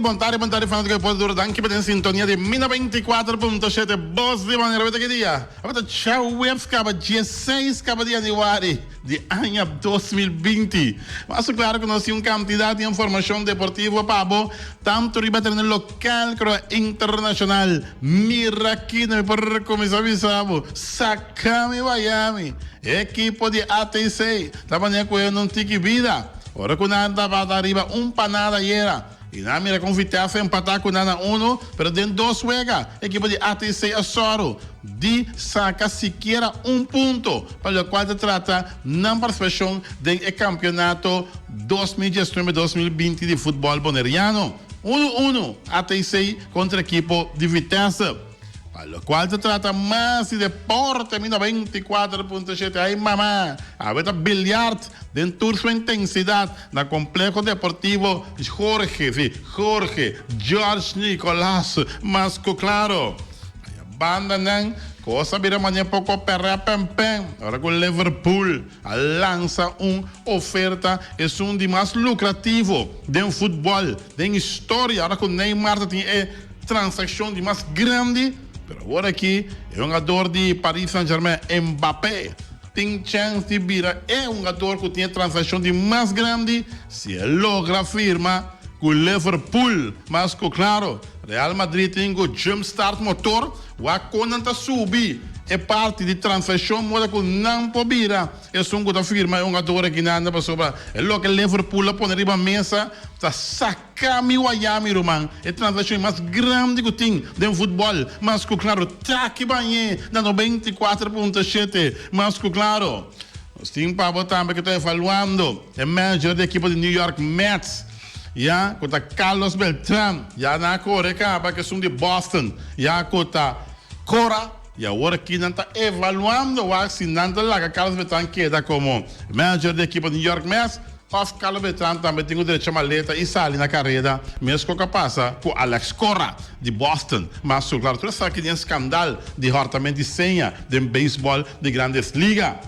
Bon tardi, bon tardi fanatico di Deporte Duro. Danki pa den sintonia di mi 94.7 Bos di Manera. Awor ta ki dia? Awor ta djaweps kaba dieseis kaba di yanüari di aña 2020. Mas klaro ku nos tin un kantidat di informashon deportivo pa bo, tantu riba tereno lokal komo internashonal. Mira aki, mi por kuminsá bisa bo, saka mi Miami. E ekipo di ATC ta manera ku e no tiki bida. Ora ku nan tabata riba un panada ayera i nan a mira kon Vitesse a empatá ku nan na unu, pero den dos wega ekipo di ATC a sòru di saka sikiera un punto pa lokual ta trata nan partisipashon den e kampionato 2019, 2020 di futbòl boneriano. Unu unu ATC kontra ekipo di Vitesse. Pa locual ta trata mas di deporte mi 94.7 ay mama awe ta biljart den tur su intensidad na Complejo Deportivo Jorge si Jorge George Nicolaas mas cu claro aya banda nan cos a bira mane poco perrea pen pen ora cu Liverpool a lansa un oferta esun di mas lucrativo den futbol den historia ora cu Neymar ta tin e Transaccion di mas grandi, pero awor aki e hungador di Paris Saint-Germain, Mbappé, tin chens di bira e hungador cu tin e transaccion di mas grandi si e logra firma cu Liverpool. Mas cu claro, Real Madrid tin cu jumpstart motor, wak con nan ta subi e parti di transaccion moda cu nan por bira esun cu ta firma e hungador aki nan, pasobra e loke Liverpool a pone riba mesa ta saca. Kami Wayami ruman, e transaccion mas grandi cu tin den futbol, mas cu claro taki bañe na 94.7, mas cu claro. Nos tin pa bo tambe cu ta evaluando e manager di ekipo di New York Mets, ya cu ta Carlos Beltran, ya nan a core caba cu esun di Boston, ya cu ta Cora, y awor aki nan ta evaluando wak si nan ta laga Carlos Beltran keda como manager di ekipo di New York Mets. Of Carlos Beltran tambe tin ku drecha maleta i sali na kareda, meskos ku a pasa ku Alex Cora di Boston. Mas su klaro tur esaki den skandal di hòrtament di seña den beisbòl di Grandes Liga.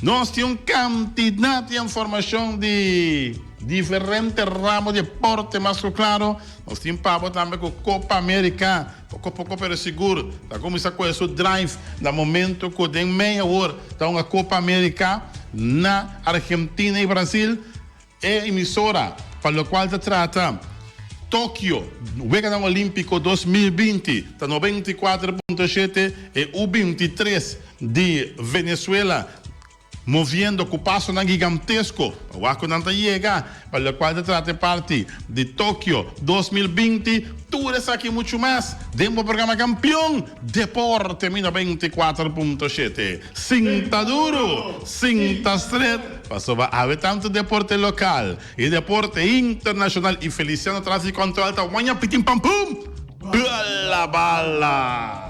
Nos tin un kantidat di informashon di diferente ramo di deporte mas ku klaro. Nos tin pabo tambe ku Copa America poko poko pero sigur ta kuminsá kohe su drive na momento ku den mei awor ta hunga Copa America na Argentina y Brasil. E emisora pa locual ta trata Tokio Weganan Olimpico 2020 ta 94.7 e U 23 di Venezuela Moviendo cu pasonan gigantesko pa wak cu nan ta yega pa locual ta trata e parti di Tokyo 2020. Tur esaki y mucho mas den bo programa Campeon Deporte mi 94.7. Sinta duro, sinta stret, pasobra awe tanto deporte local y deporte internacional y Feliciano tras di control ta waña pitin pam pum! Bala bala!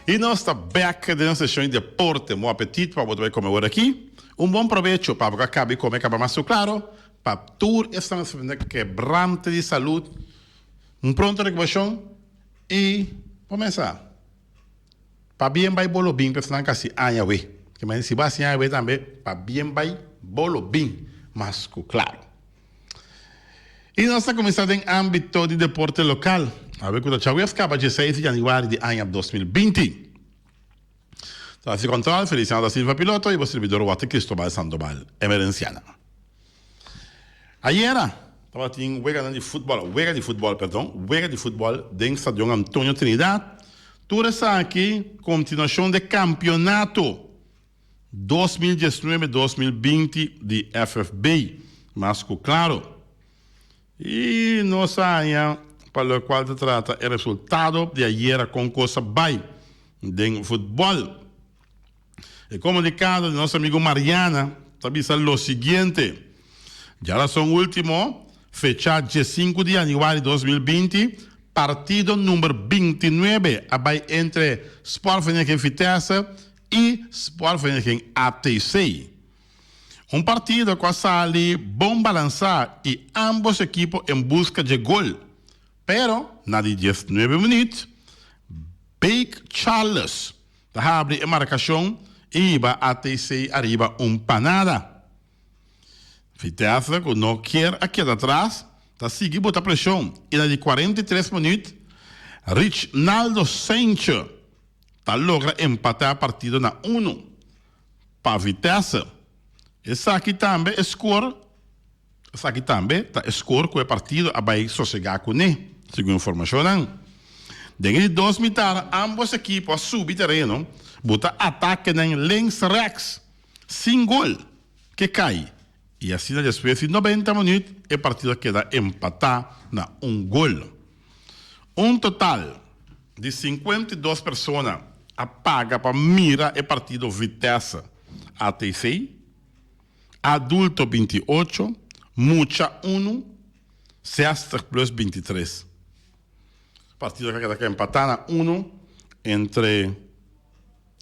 Y nos ta bek den nos seshon di deporte. Bon apetit pa bo ta bai come awor aki. Un bon probecho pa bo ka caba di come caba mas su claro pa tur esnan ta kebrante di salud. Un pronto recuperacion y bo mesa. Pabien bai bo lo bin personan ka hasi aña we. Ke manera si bo hasi aña we tambe pabien bai bo lo bin mas ku klaro. I nos ta kuminsá den ámbito di deporte lokal. Awe ku ta djawees kaba dieseis di yanüari di aña 2020. Ta hasi kòntròl Feliciano da Silva piloto i bo sirbidor Walter Cristobal Sandoval Emerenciana. Ayera tabatin weganan di futbòl, wega di futbòl, perdon, wega di futbòl den Stadion Antonio Trinidad. Tur esaki kontinuashon di e kampionato 2019, 2020 di FFB. Mas ku klaro. I nos a haña pa lokual ta trata e resultado di ayera kon kos a bai den futbòl. E comunicado di nos amigo Mariana ta bisa lo siguiente, Djarason ultimo, fecha diesinku di januari 2020, partido number 29 a bai entre Sportvereniging Vitesse y Sportvereniging ATC. Un partido cu a sali bon balansa y ambos ekipo en busca dje gol. Pero na di 19 minuut, Bake Charles ta habri e markashon i hiba ATC ariba un panada. Vitesse ku no kier a keda atras ta sigui bota preshon i na di 43 minuut Richnaldo Saintje ta logra empatá e partido na unu pa Vitesse. Esaki tambe e skor esaki tambe ta e skor ku e partido a bai sosegá kuné, segun informashonnan. Den e di dos mitar ámbos ekipo a subi tereno buta atakenan links rèks sin gol. Ke kai i asina despues di nobenta minuut e partido a keda empatá na un gol. Un total di 52 persona a paga pa mira e partido Vitesse ATC, adulto 28, mucha unu, 60 plus 23. Partido a keda empatá na unu entre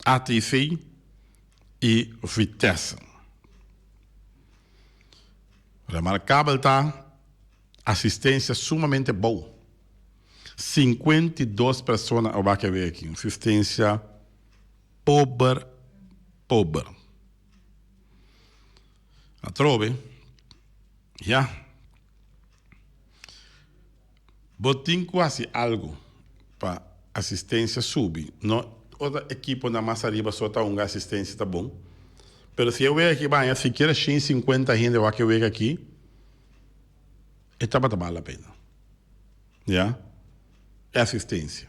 ATC i Vitesse. Remarkabel ta asistensia sumamente bou. 52 persona a wak e weki. Un asistensia pober pober. Atrobe, ya. Bo tin ku hasi algu pa asistensia subi. No ora ekiponan mas ariba so ta hunga asistensia ta bon. Pero si e wega aki baña sikiera shen sinkuenta hende wak e wega aki, e tabata bal la pena. Ya. E asistensia.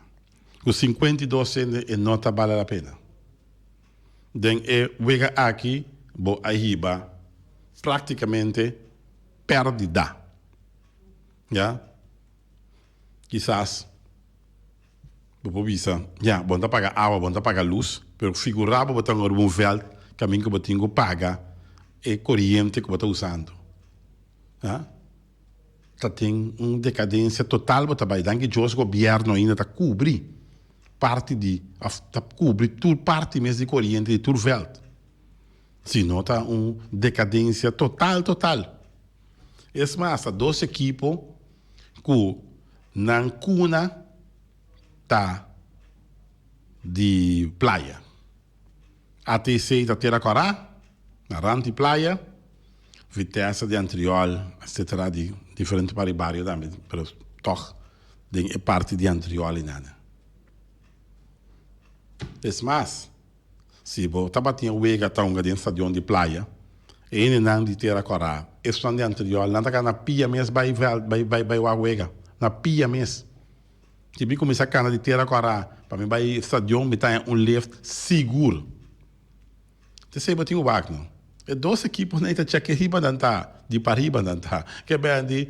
Ku 52 hende e no ta bale la pena. Den e wega aki bo a hiba praktikamente pèrdida. Ya. Kisas bo por bisa, ya, bo no ta paga awa, bo no ta paga lus, pero figurá bo bo ta riba un vèlt kaminda ku bo tin ku paga e koriente ku bo ta usando. Ya. Ta tin un dekadensia total bo ta bai. Danki Dios gobièrnu ainda ta kubri parti di òf ta kubri tur parti mes di koriente di tur vèlt. Si no ta un dekadensia total total. Es mas, ta dos ekipo ku nan kuna ta di playa. ATC ta Tera Kòrá, na rant di playa, Vitesse di Antriol, etcetera, di diferente parti bario tambe, pero tòg den e parti di Antriol i nada. Es mas, Si bo tabatin e wega ta hunga den stadion di playa, e hendenan di Tera Kòrá, esnan di anterior, nan ta kana na pia mes bai vèlt, bai bai bai wak wega. Na pia mes. Si mi kuminsá kana di Tera Kòrá pa mi bai stadion, mi ta haña un lift sigur. T'esei bo tin ku wak no. E dos ekiponan ei ta chèk'e riba nan ta, di pariba nan ta. Ke bèn di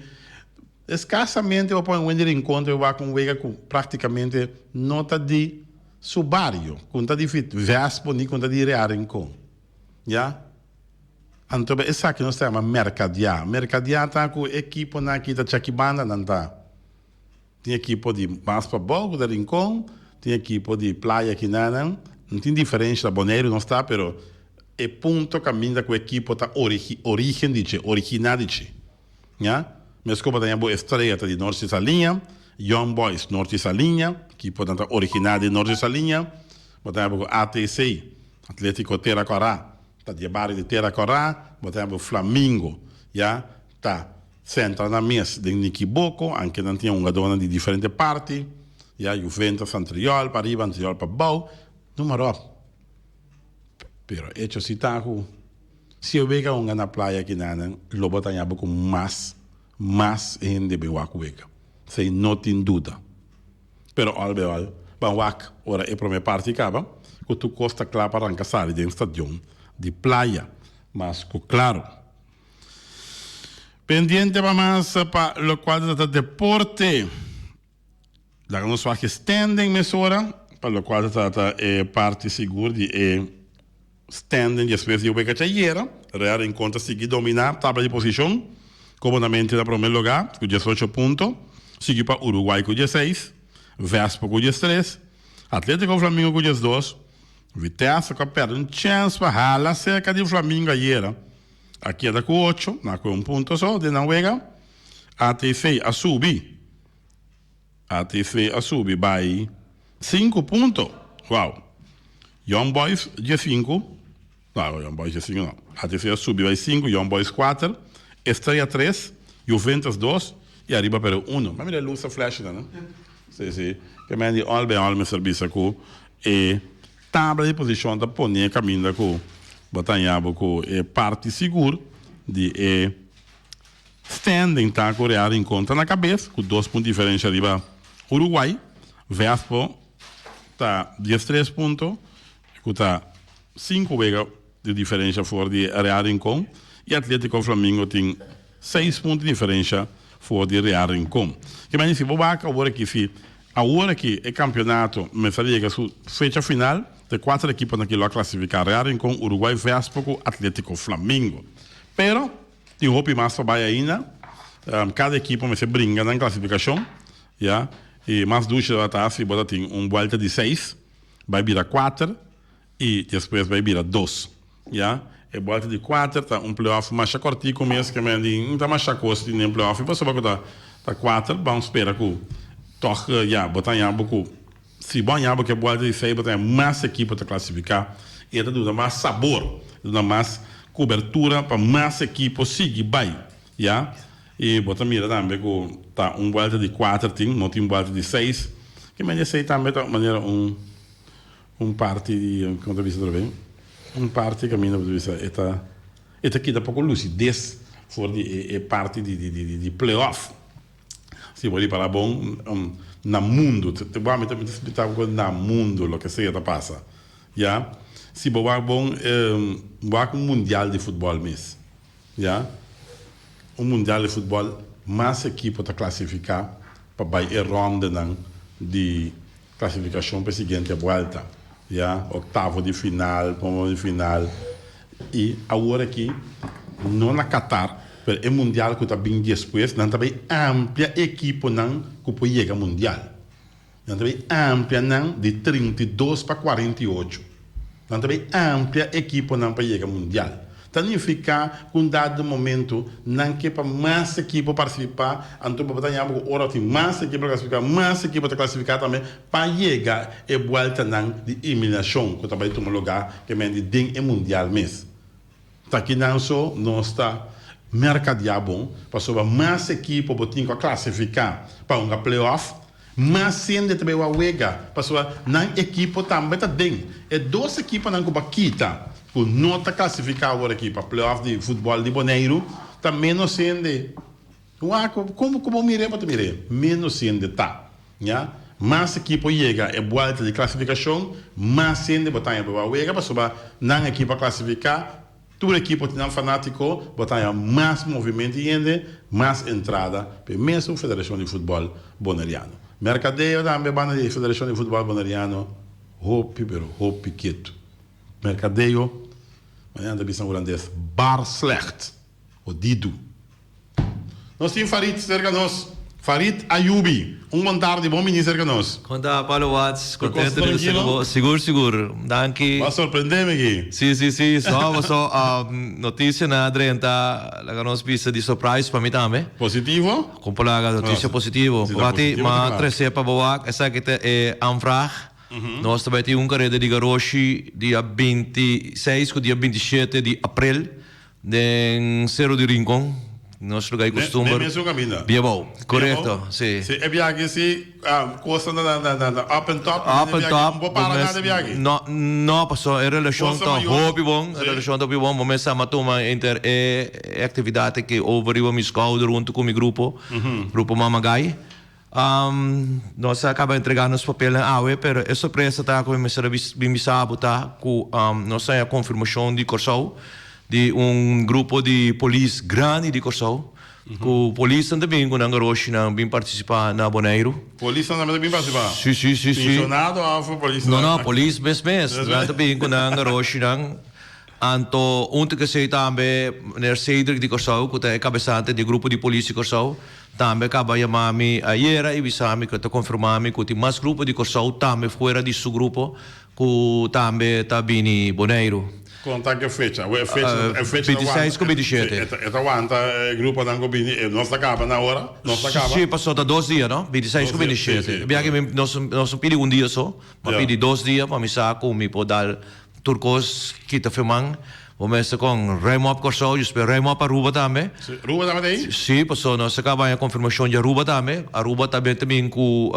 Eskasamente bo pone un hende rincon ta wak un wega ku praktikamente no ta di su bario, ku no ta di Vespo ni ku no ta di Real Rincon. Ya? Anto esaki nos ta yama merkadiá. Merkadiá ta ku ekiponan aki ta chaki banda nan ta. Tin ekipo di mas pabou ku ta Rincon, tin ekipo di playa kinanan. No tin diferensha, na Boneiru nos ta, pero e punto kaminda ku ekipo ta origen di dje, originá di dje. Ya, meskos bo ta ña bo Estrella ta di Norte Saliña, Young Boys Norte Saliña, ekiponan ta originá di Norte Saliña, bo ta ña bo ku ATC, Atletico Tera Kòrá, ta di e bario di Tera Kòrá, bo ta ña bo Flamingo, ya, ta sentra nan mes den Nikiboko, anke nan tin hungadónan di diferente parti, ya, Juventus Antriol pa riba, Antriol pa bou, numa ròp. Pero echo si ta ku si e wega hunga na playa kinanan lo bo ta haña bo ku mas mas hende bin wak wega. Esei no tin duda. Pero al be al ban wak ora e prome parti kaba ku tur kos ta kla pa ranka sali den stadion di playa. Mas ku klaro. Pendiente pa mas pa lokual ta trata deporte. Laga nos wak e standing mesora, pa lokual ta trata e parti sigur di e standing despues di e wega djayera. Real Rincon ta sigui dominá tabla di posishon komodamente na promé lugá ku diesocho punto, sigui pa Uruguay ku dieseis, Vespo ku diestres, Atletico Flamingo ku diesdos, Vitesse ku a pèrdè un chèns pa hala serka di Flamingo ayera a keda ku ocho, na ku un punto so den nan wega. ATV a subi. ATC a subi bai sinku punto. Wow. Young Boys diesinku. No, Young Boys diesinku no. ATC a subi bai sinku, Young Boys kuater. Estrella tres, Juventus dos y Ariba Peru uno. M'a mira e luz ta flash nan, no? Si, si. Ke men di all bij all mester bisa ku e tabla di posishon ta pone kaminda ku bo ta haña bo ku e parti sigur di e standing ta ku Real Rincon ta na kabes ku dos punto diferensha riba Uruguay. Vespo ta 13 punto ku ta sinku wega di diferensha for di Real Rincon i Atletico Flamingo tin seis punto di diferensha for di Real Rincon. Ke mester si bo wak awor aki si awor aki e kampionato mester a yega su fecha final ta e kuater ekiponan ki lo a klasifiká, Real Rincon, Uruguay, Vespo ku Atletico Flamingo. Pero tin hopi mas pa bai ainda. Kada ekipo mester bringa nan klasifikashon ya i mas dushi tabata si bo ta tin un buelta di seis bai bira kuater i despues bai bira dos ya. E buelta di kuater ta un playoff masha kòrtiku mes ke men di no ta masha kos di den playoff pasobra ku ta ta kuater ban spera ku tòg ya bo ta haña bo ku si bo haña bo ku e buelta di seis bo ta haña mas ekipo ta klasifiká i e ta duna mas sabor e ta duna mas kubertura pa mas ekipo sigui bai ya. I bo ta mira tambe ku ta un buelta di kuater tin no tin buelta di seis ke men esei tambe ta manera un Un parti di, como ta bisa otra vez, un parti caminda bo ta bisa e ta e ta kita poco lucidez for di e e parti di di di di playoff. Si bo ripara bon na mundo, bo ami ta mi ta cu na mundo loke sea ta pasa, ya. Si bo wak bon wak un mundial di futbol mes, ya, un mundial di futbol mas ekipo ta clasifica pa bay e rondenan di Klasifikashon pa e siguiente buelta, ya, oktavo di final, pomo di final i awor aki no na Qatar, pero e mundial ku ta bin despues nan ta bai amplia e ekiponan ku por yega mundial. Nan ta bai amplia nan di 32 pa 48. Nan ta bai amplia ekiponan pa yega mundial. Ta nifiká ku un dado momento nan ke pa mas ekipo partisipá, anto bo ta yama ku ora tin mas ekipo ta klasifiká, mas ekipo ta klasifiká tambe pa yega e bueltanan di eliminashon ku ta bai tuma lugá ke men di den e mundial mes. Ta kinan so nos ta merkadiá bon, pasobra mas ekipo bo tin ku a klasifiká pa hunga play-off, Mas hende ta bai wak wega, pasobra nan ekipo tambe ta den. E dos ekiponan ku bo a kita, ku no ta klasifiká awor aki pa play-off di futbòl di Boneiru, ta ménos hende. Wak, komo ku bo mir'é bo ta mir'é? Ménos hende ta. Ya. Mas ekipo yega e buèlta di klasifikashon, mas hende bo ta haña pa wak wega, pasobra nan ekipo a klasifiká. Tur ekipo tin nan fanátiko, bo ta haña mas movimento di hende, mas entrada pa e mesun Federashon di Futbòl Boneriano. Merkadeo tambe banda di e Federashon di Futbòl Boneriano hopi pero hopi ketu. Merkadeo, manera nan ta bisa na hulandes, bar slecht, hodidu. Nos tin Farid serka nos. Farid Ayubi, un bon tardi, bon bini serka nos. Kon ta Palo Watts, Tur kos kontento di ta serka trankilo? bo. Sigur, sigur. Danki. Bo a sorprende mi aki. Si, si, si. So, paso notisianan a drenta, laga nos bisa di surprise pa mi tambe. Positivo? Kon por laga notisia positivo. Si ta Wati, positivo ta m'a kla. trese pa bo wak, esaki ta e aanvraag. Nos ta bai tin un kareda di garoshi dia 26 ku dia 27 di aprel. Den Sero di Rincon, nos lugar di costumber. Den mesun caminda. Biabou, corecto, si. Si, e biaha si cosnan ta na up and top. Up and top. Un por para nada e biaha. No, no, pasobra e relacion ta hopi bon, e relacion ta hopi bon. Bo mes sa mi a tuma inter e actividad aki over riba mi schouder hunto cu mi grupo, grupo Mama Gai. Nos a caba entrega nos papelnan awe, pero e sorpresa ta cu mi mester a bin bisa bo ta cu nos a haña confirmacion di Corsou, di un grupo di polis grandi di Corsou, cu polisnan ta bin cu nan garoshinan bin participa na Boneiru. Polisnan tambe ta bin participa? Si, si, si, si. Pensionado of polisnan? No, no, polis mes mes. Nan ta bin cu nan garoshinan. Anto un ta kesey tambe meneer Cedric di Corsou cu ta e cabesante di e grupo di polis di Corsou. Tambe a caba yama mi ayera y bisa mi cu e ta confirma mi cu tin mas grupo di Corsou tambe fuera di su grupo cu tambe ta bini Boneiru. Con ta ke fecha? E fecha e fecha ta wanta. 26 cu 27. E ta wanta e gruponan cu bini e nos ta caba na ora? Nos ta caba? Si, pasobra ta dos dia no? 26 cu 27. Bia ki nos nos pidi un dia so, ma pidi dos dia pa mi sa cu mi por dal tur cos kita firman. Bo mester kon ruim op Kòrsou, despues ruim op Aruba tambe. Si, Aruba tambe ta ei? Si, pasobra nos a kaba haña konfirmashon di Aruba tambe. Aruba tambe ta bin ku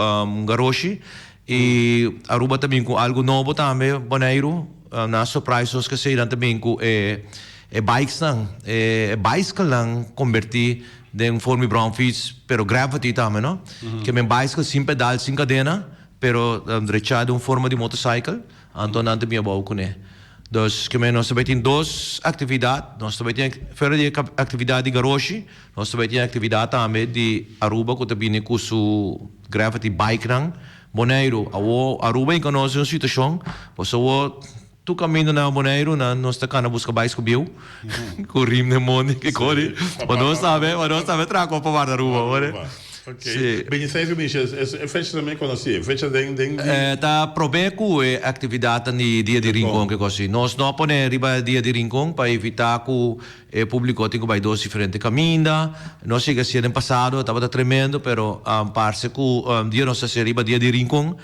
garoshi i Aruba ta bin ku algu nobo tambe, Boneiru. Nan a surprise nos kesei, nan ta bin ku e e bikesnan, e bicyclenan kombertí den forma di bromfiets, pero gravity tambe no. Ke men bicycle sin pedal, sin kadena, pero drechá den un forma di motorcycle. Anto nan ta bin abou kuné. Dus ke men nos ta bai tin dos aktividat, nos ta bai tin fuera di e aktividat di garoshi, nos ta bai tin aktividat tambe di Aruba ku ta bini ku su gravity bike nan. Boneiru, awo Aruba hinka nos den un situashon, pasobra awo tur kaminda na Boneiru nan nos ta kana buska bais ku bieu, ku rim den mondi ke kori, pa nos tambe, pa nos tambe traha kopa warda Aruba, hoor. Ok. Sí. 26 ku 27, e fecha tambe konosí, e fecha den den di. E ta promé ku e aktividatnan di Dia di Rincon ke kos así. Nos no a pone riba Dia di Rincon pa evitá ku e públiko tin ku bai dos diferente kaminda. Nos yega hasié den pasado, e tabata tremendo, pero parse ku dia nos a hasié riba Dia di Rincon,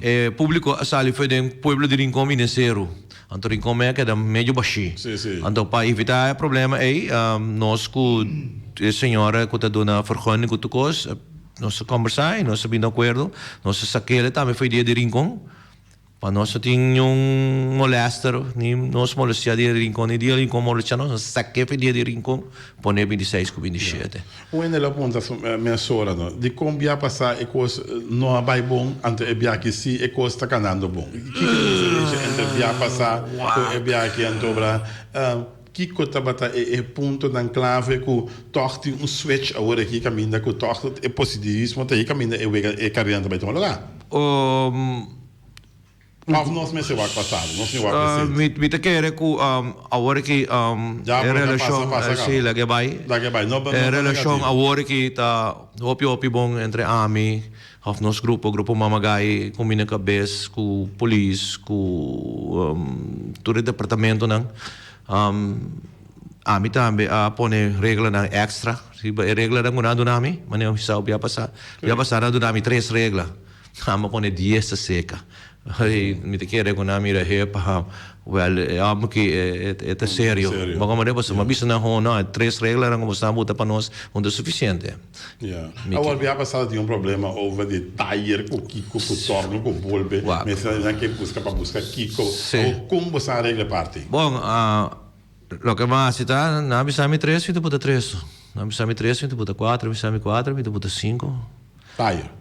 e públiko a sali for den pueblo di Rincon bini Seru. Anto Rincon mei a keda medio bashí. Anto pa evitá e problema ei, nos ku e señora ku ta duna vergunning ku tur kos, nos a kombersá i nos a bini di akuerdo. Nos a sak'el tambe for e dia di Rincon, pa nos no tin niun molèster, ni nos molestiá dia di Rincon, ni dia di Rincon molestiá nos. Nos a sak'é for e dia di Rincon, pon'é bintiseis ku bintishete. Un hende lo puntra su mesora no, dikon bia pasá e kos no a bai bon, anto e bia aki sí e kos ta kanando bon? Kiko e diferensha entre bia pasá ku e bia aki? Anto bra, kiko tabata e puntonan klave ku tòg tin un switch awor aki kaminda ku tòg e positivismo ta ei kaminda e wega e karenan ta bai tuma lugá? Of nos mester wak pasado, nos tin wak presente. Mi ta kere ku awor aki e relashon, si, laga e bai. Laga e bai, no E relashon awor aki ta hopi hopi bon entre ami of nos grupo, grupo Mama Gai, ku mi na kabes, ku polis, ku tur e departamentonan. Ami tambe a pone reglanan extra riba e reglanan ku nan a duna mi, manera mi sa bia pasa. Bia pasa nan a duna mi tres regla. Nan a pone dies ta seka. I mi ta kere ku nan mira hep, wèl, e hòmber aki e ta serio. Bo komo pasobra mi a bisa nan ho no, e tres reglanan ku bo sa buta pa nos no ta sufisiente. Ya. Awor bia pasado tin un problema over di tayer ku kiko ku torno ku bolbe. Mester nan ke buska pa buska kiko. Awor kon bo sa regla e parti? Bon, loke mi a hasi ta, nan a bisa mi tres, mi ta buta tres. Nan a bisa mi tres, mi ta buta kuater, mi bisa mi kuater, mi ta buta sinku. Tayer.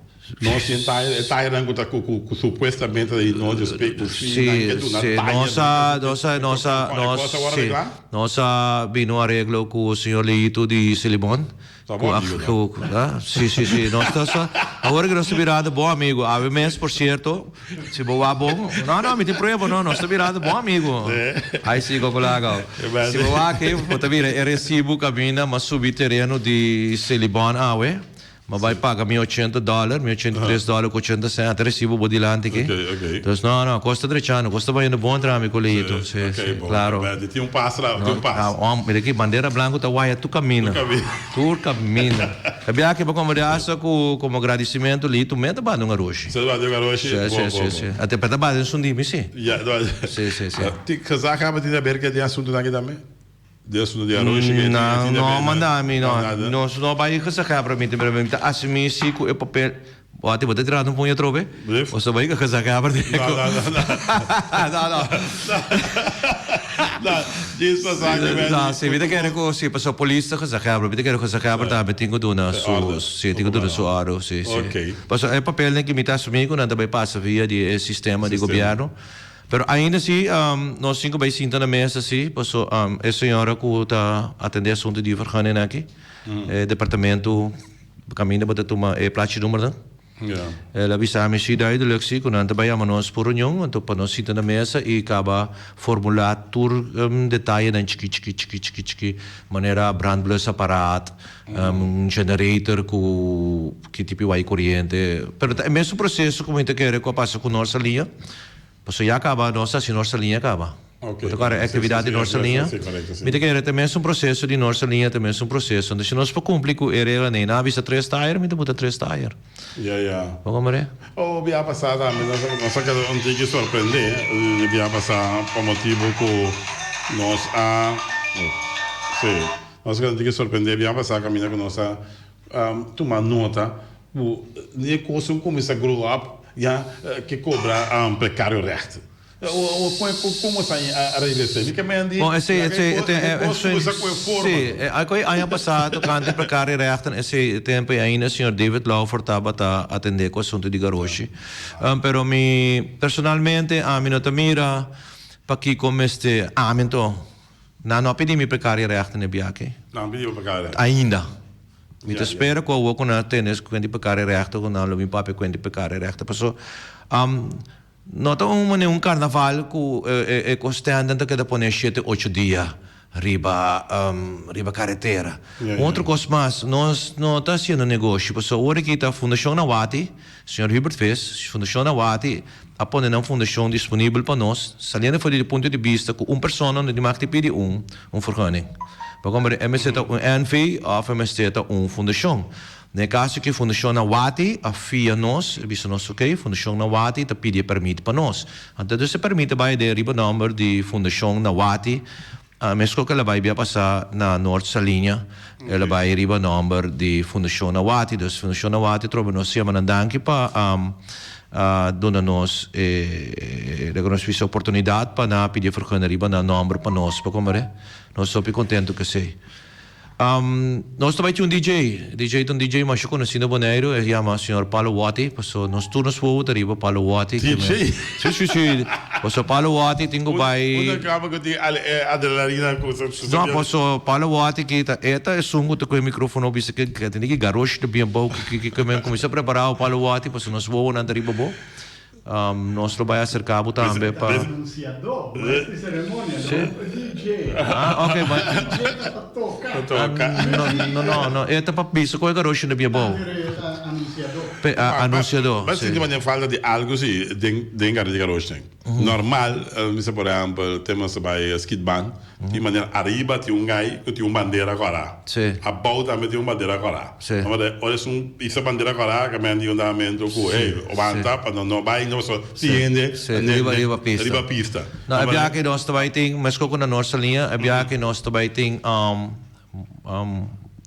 Nos tin tayer, e tayernan ku ta ku ku supuestamente ta di nos despues ku si nan ke duna tayer. Nos a nos a nos a nos si nos a bini un areglo ku señor Leito di Silimon. Ta bon amigo ku si si si nos ta sa awor ku nos ta birando bon amigo awe mes por sierto si bo wak bon no no mi tin prueba no nos ta birando bon amigo ai si Gokulaga si bo wak bo ta mira e resibo kaminda mas subi tereno di Silibon awe. Ma bai paga mi ochenta dòler, mi ochenta i tres dòler ku ochenta sènt, ata resibo bo dilanti aki. Ok, ok. Dus no, no, kos ta drechando, kos ta bayendo bon tra mi ku Leito. Sí, Si, ok, si, bon. klaro. Bèldi, tin un pas la, tin un pas. No, ah, mira aki, bandera blanku ta waya tur kaminda. Tur kaminda. Tur kaminda. E biaha aki bo komprende hasta ku komo gradisimentu Leito mes ta banda un aroshi. Se ta banda un aroshi? Si, Bon, si, bon, si, bon. si. Ate ta banda esun di mi, si. Ya, Si, si, si. Tin gezag haba tin haber ku e asuntunan aki tambe? Dios no di aroshi ke No, no manda mi no. Nos no bai gezaghebber mi pero mi ta asumi si ku e papel. Wati bo ta tirando un puño atrobe? Bo sa bai gezaghebber di No, no, no, no. No, no. No, djis pasa ke men. No, si mi ta kere ku si pasobra polis ta gezaghebber. Mi ta kere gezaghebber tambe tin ku duna su si tin ku duna su ordo si si. Pasobra e papelnan ki mi ta asumi ku nan ta bai pasa via di e sistema di gobierno. Pero ainda si nos tin cu bay sinta na mesa si, paso e señora cu ta atende asunto di vergunning aki, e departamento caminda bo ta tuma e plachi numbernan, el a bisa mi si duidelijk si cu nan ta bay yama nos pa reunion, anto pa nos sinta na mesa y caba formula tur detayenan chiki chiki chiki chiki chiki, manera brandblusapparaat, un generator cu ki tipo y coriente, pero ta e mesun proceso cu mi ta kere cu a pasa cu nos alia. Pasobra ya kaba nos ta hasi nos liña kaba. Bo ta kòrda e aktividat di nos liña? Mi ta kere ta mes un proseso di nos liña ta mes un proseso. Entonces si nos por kumpli ku e reglanan ei, nan a bisa tres tayer, mi ta buta tres tayer. Bo komprende? Oh, bia pasá tambe nos a keda un tiki sorprendé di bia pasá pa motibu ku. Nos a sí, nos a keda tin ke sorprendé biaha pasá kaminda ku nos a tuma nota ku ni e kos un kuminsá grow up ya ke kobra prekario recht. Kon boso a regla esei? Mi ke men di Bon, esei, laga esei, e kos e e kos kuminsá ku e forma. Sí, alko e aña pasá tokante prekario rechten esei tempu ei ainda señor David Lauffer tabata atendé ku asuntu di garoshi. Pero mi personalmente ami no ta mira Pakiko mester ami anto? Nan no a pidi mi precaria rechten e biaha. Nan a pidi bo precaria rechten? Ainda. Mi ta spera ku awor ku nan a tende es kuent di precaria rechten ku nan lo bin papia kuent di precaria rechten. Paso no ta un manera un carnaval ku e kostenden ta keda pone shete ocho dia riba riba karetera. Un otro kos mas, nos no ta hasiendo negoshi, pasobra ora ki ta Fundashon Nawati, señor Hubert Vis, Fundashon Nawati a pone nan fundashon disponibel pa nos, saliendo for di e punto di bista ku un persona no di mag di pidi un un vergunning. Pa komprende, e mester ta un NV òf e mester ta un fundashon. Den e kaso ki Fundashon Nawati a fia nos, e bisa nos ok, Fundashon Nawati ta pidi e pèrmit pa nos. Anto dus e pèrmit a bai den riba nòmber di Fundashon Nawati, meskos ku el a bai bia pasá na Noord Saliña, el a bai riba nòmber di Fundashon Nawati. Dus Fundashon Nawati trobe nos yama nan danki pa a duna nos e laga nos bisa oportunidat pa nan a pidi e vergunning riba nan nòmber pa nos, pa komprende? Nos hopi kontentu ku esei. Nos ta bai tin un DJ. DJ ta un DJ masha konosí na Boneiru. E yama señor Palo Wati. Paso nos tur nos wowo ta riba Palo Wati. DJ? Si, si, si. Paso Palo Wati tin ku bai. Unda kaba ku tin e adrenalina ku sa. No, paso Palo Wati ki ta e ta esun ku ta ku e mikrofono bisa ke tene ki garoshi ta bien bou ki ki ki men kuminsá prepará Palo Wati paso nos wowonan ta riba bo. Nos lo bai acerca bo tambe pa. Anunciador, maestro di ceremonia, no DJ. Ah, ok. DJ ta pa toca. Pa toca. No, no, no, e ta pa bisa cu e garoshi na bia bou. Pero e ta anunciador. Pe, anunciador, Ba si. sinti manera falta di algo si den den garoshi di garoshi den. Normal, bisa por ehempel, te nos ta bai skietbaan, Tin manera ariba tin un gai ku tin un bandera kòrá. Sí. Abou tambe tin un bandera kòrá. Sí. Ora ora esun hisa bandera kòrá ka men di un damentu ku hey wanta pa no no bai no pasobra tin hende Sí, riba riba pista. riba pista. No, e biaha ke nos ta bai tin meskos ku na nos liña e biaha ke nos ta bai tin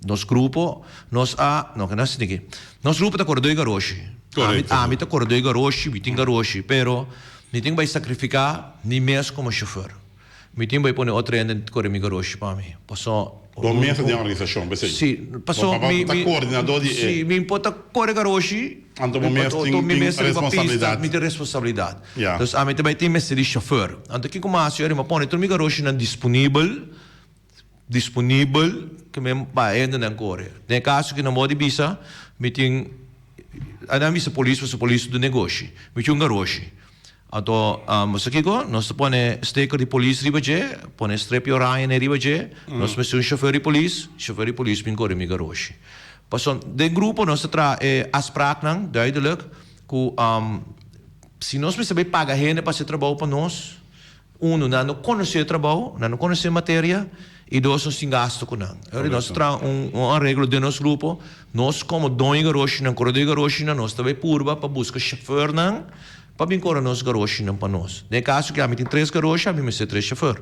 nos grupo nos a no ke nos a sinti aki nos grupo ta kore doi garoshi. Korekto. Ami ta kore doi garoshi mi tin garoshi pero mi tin bai sakrifiká mi mes komo shofùr. Mi tin bai pone otro hende kore mi garoshi pa mi. Paso. Bo mes ta den organisashon, p'esei. Si, paso mi. Bo ta koordinadó di e. Si, mi por ta kore garoshi. Anto bo mes tin responsabilidat. Mi tin responsabilidat. Dus ami ta bai tin mester di shofùr. Anto kiko mi a hasi ora mi a pone tur mi garoshinan disponibel, disponibel ku mi pa e hendenan kore. Den e kaso ku nan bo di bisa, mi tin, nan a bisa polis pasobra polis ta duna negoshi. Mi tin un garoshi. Anto, sa kiko? Nos ta pone sticker di polis riba dje, pone strepi oranje ne riba dje, nos mester un shofer di polis, shofer di polis bin kore mi garoshi. Pasobra den grupo nos ta traha e afspraaknan duidelijk ku si nos mester bai paga hende pa hasi trabou pa nos, Uno, nan no konosé e trabou, nan no konosé e materia, i dos, nos tin gastu ku nan. E ora nos ta traha un un areglo den nos grupo, nos komo doño garoshinan, koredó di garoshinan, nos ta bai purba pa buska shofèrnan pa bin kore nos garoshinan pa nos. Den e kaso ku ami tin tres garoshi, ami mester tres shofèr.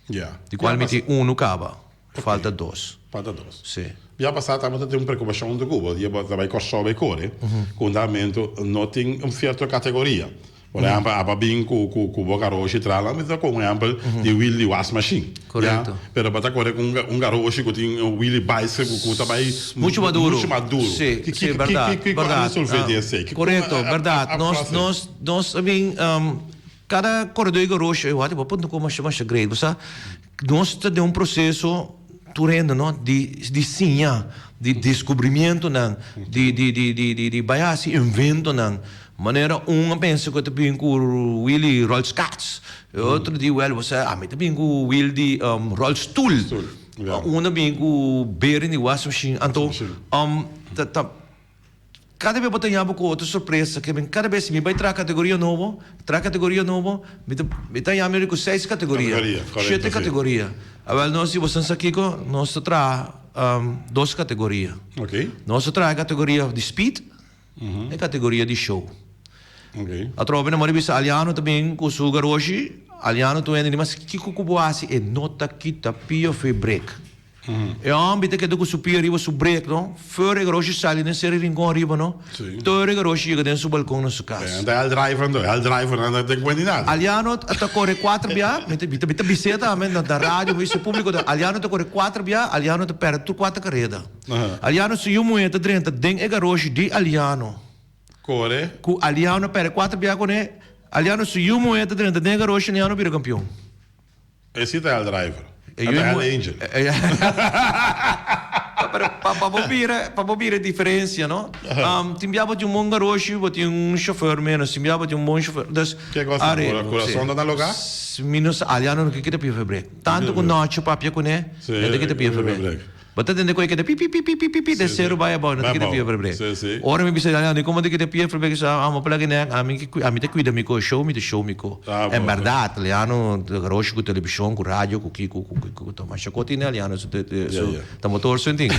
Di kual mi tin unu kaba. Falta dos. Falta dos. Sí. Bia pasá tabata tin un preokupashon huntu ku bo, dia bo ta bai Kòrsou bai kore, ku un damentu no tin un sierto kategoria. Por ehèmpel, aba bin ku ku ku bo garoshi tra nan mester komo un ehèmpel di wiel di wasmashin. Korekto. Ya, pero bo ta kore ku un un garoshi ku tin un wiel di bicycle ku ku ta bai Muchu maduro. Muchu maduro. Sí, Ki sí, ki bèrdat, ki kiko a bèrdat. resolvé di esei? Kiko Korekto, a a bèrdat. a Nos hasi? nos nos a bin kada koredó di garoshi, wak bo punto ku masha masha great, bo sa. Nos ta den un proseso tur hende no di di siña, di deskubrimientonan, di di di di di di bai hasi inventonan. Manera un a pensa ku e ta bin ku wiel di rolskats, e otro di wèl bo sa ami ta bin ku wiel di rolstoel, un a bin ku beren di wasmashin. Anto ta ta. Kada bes bo ta yama ku otro sorpresa, ke men kada bes si mi bai traha kategoria nobo, traha kategoria nobo, mi ta mi ta yama ku seis kategoria, shete kategoria. Awel nos di boso sa kiko, nos ta traha dos kategoria. Nos ta traha e kategoria di speed, e kategoria di show. Atrobe nan mor di bisa Aliano ta bin ku su garoshi. Aliano tur hende di mas kiko ku bo hasi e no ta kita pia for e brek. E homber ta keda ku su pia riba su brek no, for e garoshi sali den seri Rincon ariba no, tur e garoshi yega den su balkon na su kas. E el driver anto, el driver nan ta kuenta di nada. Aliano ta kore kuater bia, mi ta mi ta bis'é tambe na radio, mi bisa publiko ta, Aliano ta kore kuater bia, Aliano ta pèrdè tur kuater kareda. Aliano su yu muhé ta drenta den e garoshi di Aliano. Kore. Ku Aliano pèrdè kuater bia kuné, Aliano su yu muhé ta drenta den e garoshi, Aliano bira kampion. E si ta el driver. E ta el angel. Pero pa bo bira, pa bo bira e diferencia, no? Tin bia bo tin un bon garoshi, bo tin un chofer menos. Tin bia bo tin un bon chofer. Dus, Ke cosa? are, Corazon ta na lugar? Mi no sa, Aliano no ke kita pia febrek. Tanto cu Nacho papia cune, e ta kita pia febrek. Bo ta tende ku e keda pi pi pi pi pi pi pi den seru bai abou, no ta keda pia febrek. Ora mi bisa Daniel, komo ta keda pia febrek? Sa amo por laki nek, ami ke ami ta kuida mi ko, show mi ta show mi ko. En bèrdat, Liano ta garoshi ku televishon, ku radio, ku kiko, ku kiko, ku ta masha ko tin Liano su su ta motor su tin.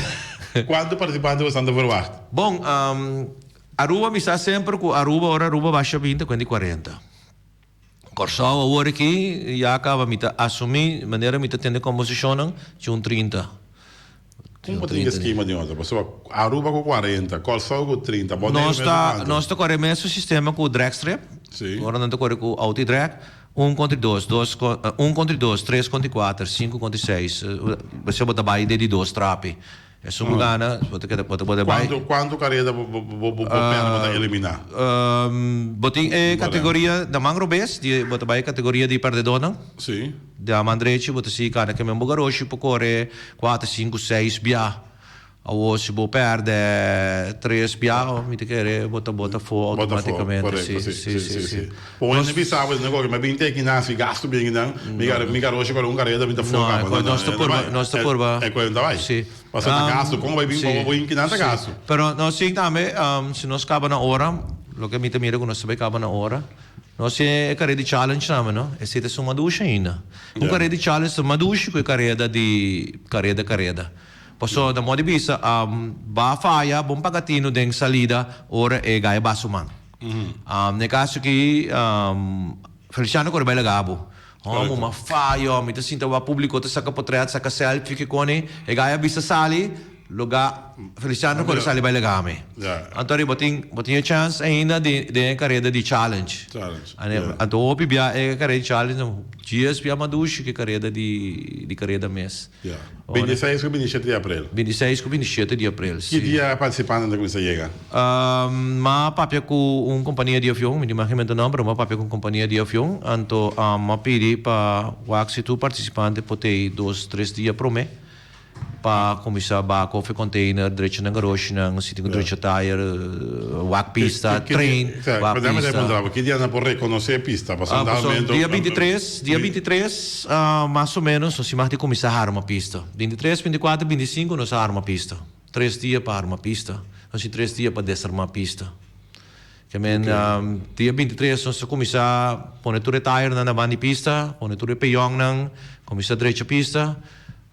Kuantu partisipante boso ta verwagt? Bon, Aruba mi sa semper ku Aruba ora Aruba basha binti ta kuenta di kuarenta. Kòrsou awor aki ya kaba mi ta asumí manera mi ta tende komposishonnan ci un 30. Kon bo tin e skema di otro? Pasobra Aruba ku 40, Kòrsou ku 30, Boneiru Nos mes ta ku kantu? nos ta kore mesun sistema ku dragstrip. Sí. Ora nan ta kore ku outo i drag, un kontra dos, dos un kontra dos, tres kontra kuater, sinku kontra seis. Bo ta bai den di dos trapi. Esun ku gana, bo ta keda, bo ta bo ta bai. Kuantu, kuantu kareda bo, bo, bo, bo pèrdè, bo ta eliminá? Bo tin e kategoria na man robes, di bo ta bai e kategoria di pèrdedónan. Sí. Di a man drechi bo ta sigui kana ke men bo garoshi por kore kuater, sinku, seis bia. Awor si bo pèrdè tres bia, mi ta kere bo ta bota afó Bota afó, outomátikamente. korekto, Sí, sí, sí, sí, sí, sí, sí. sí. Bo hende bisa bo diciendo mi a bin te kinan si gasto bien kinan, mi gar mi garoshi kore un kareda mi ta No, foka. e nos ta purba, nos ta purba. E kore no ta bai. Sí. Pasobra ta gasto, kon bo bai bin Sí, bo bin kinan ta sí. gasto. Pero nos tin tambe, si nos kaba na ora, loke mi ta mira ku nos ta bai kaba na ora, nos tin e kareda di challenge tambe no, esei ta suma dushi ainda. Un Ya. kareda di challenge ta mas dushi ku e kareda di kareda kareda. Pasobra ta modo di bisa, ba faya, bon paga tinu den salida ora e gaya ba su man. Na e kaso aki Feliciano kore bai laga bo. Homo ma fayo, mi ta sinta wak publico ta saka potret, saka selfie ke koni, e gaya bisa sali, loga Feliciano kore sali bai laga mi. Anto ari bo tin bo tin e chance ainda di den e kareda di challenge. Anto hopi bia e kareda di challenge djies bia mas dushi ke kareda di di kareda mes. Ya. 26 ku 27 di aprel. 26 ku 27 di aprel, si. Ki dia partisipantenan ta kuminsá yega? M'a papia ku un kompania di avion, mi no imagina e nòmber, pero m'a papia ku un kompania di avion, anto m'a pidi pa wak si tur partisipante por tei dos, tres dia promé pa kuminsá baha koffie container, drecha nan garoshinan, si tin ku drecha tire, wak pista, train, wak pista. Ki dia nan por rekonosé pista? Pasobra un dado momento. Dia bintitres, dia bintitres mas o menos nos tin mag di kuminsá harma pista. Bintitres, bintikuater, bintisinku nos a harma pista. Tres dia pa harma pista. Nos tin tres dia pa desarmá pista. Ke men dia bintitres nos ta kuminsá pone tur e tayernan na banda di pista, pone tur e peyònnan, kuminsá drecha pista.